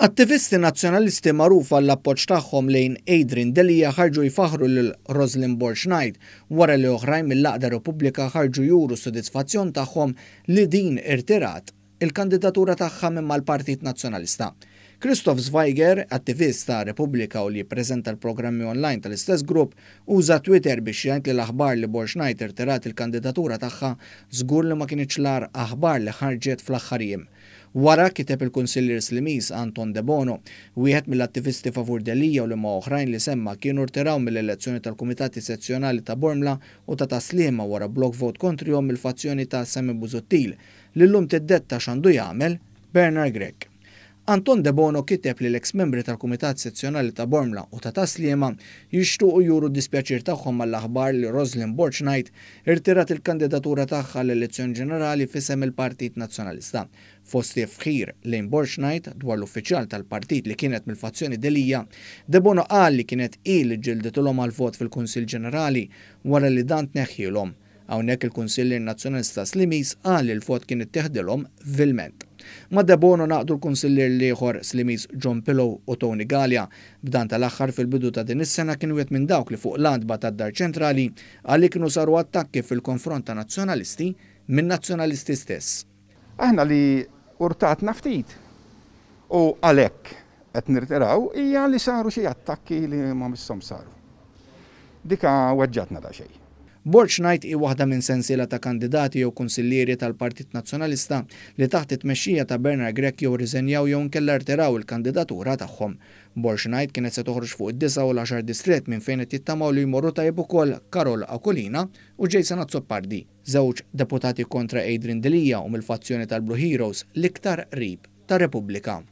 Attivisti Nazzjonalisti magħrufa għall-appoġġ tagħhom lejn Adrian Delia ħarġu jfaħħru lil Roslyn Borg Knight wara li oħrajn mill-għaqda Repubblika ħarġu juru s-sodisfazzjon tagħhom li din irtirat il-kandidatura tagħha minn mal-Partit Nazzjonalista. Christoph Zweiger, attivist ta' Repubblika u li jippreżenta l-programmi online tal-istess grupp, uża Twitter biex jgħid li l-aħbar li Borg Knight irtirat il-kandidatura tagħha żgur li ma kinitx l-agħar aħbar li ħarġet fl-aħħar jiem. Wara, kiteb il-Kunsillier Slimiż Anton Debono, wieħed mill-attivisti favur Delia u li ma' oħrajn li semma kienu rtiraw mill-elezzjoni tal-Kumitati Sezzjonali ta' Bormla u ta' Tas-Sliema wara block vote kontrihom mill-fazzjoni ta' Sammy Busuttil, li llum tiddetta x'għandu jagħmel Bernard Grech. Anton Debono kiteb li l-eks membri tal-Kumitat Sezzjonali ta' Bormla u ta' Tas-Sliema jixtuqu juru d-dispjaċir tagħhom għall-aħbar li Roslyn Borg Knight irtirat il-kandidatura tagħha għall-elezzjoni ġenerali f'isem il-Partit Nazzjonalista. Fost tifħir lejn Borg Knight dwar l-uffiċjal tal-partit li kienet mill-fazzjoni Delia, Debono qal li kienet hi li ġġilditilhom għall-vot fil-Kunsill Ġenerali wara li dan tneħħielhom. Hawnhekk il-Kunsillier Nazzjonalista Slimiż qal li l-vot kien ittieħdilhom vilment. Ma' Debono ngħaqdu l-Kunsillier l-ieħor Slimiż John Pillow u Tony Galea. B'dan tal-aħħar fil-bidu ta' din is-sena kien wieħed minn dawk li fuq l-għatba tad-Dar Ċentrali qal li kienu saru attakki fil-konfront ta' Nazzjonalisti minn Nazzjonalisti stess. Aħna li urtatna ftit u għalhekk qed nirtiraw hija li saru xi attakki li ma misshomx saru. Dika weġġgħatna daqsxejn. Borg Knight hi waħda minn sensiela ta' kandidati jew kunsillieri tal-Partit Nazzjonalista li taħt it-tmexxija ta' Bernard Grech jew rriżenjaw jew inkella rtiraw il-kandidatura tagħhom. Borg Knight kienet se toħroġ fuq id-disa' u l-għaxar distrett minn fejn qed jittamaw li jmorru tajjeb ukoll Karol Aquilina u Jason Azzopardi, żewġ deputati kontra Adrian Delia u mill-fazzjoni tal-Blue Heroes l-iktar qrib ta' Repubblika.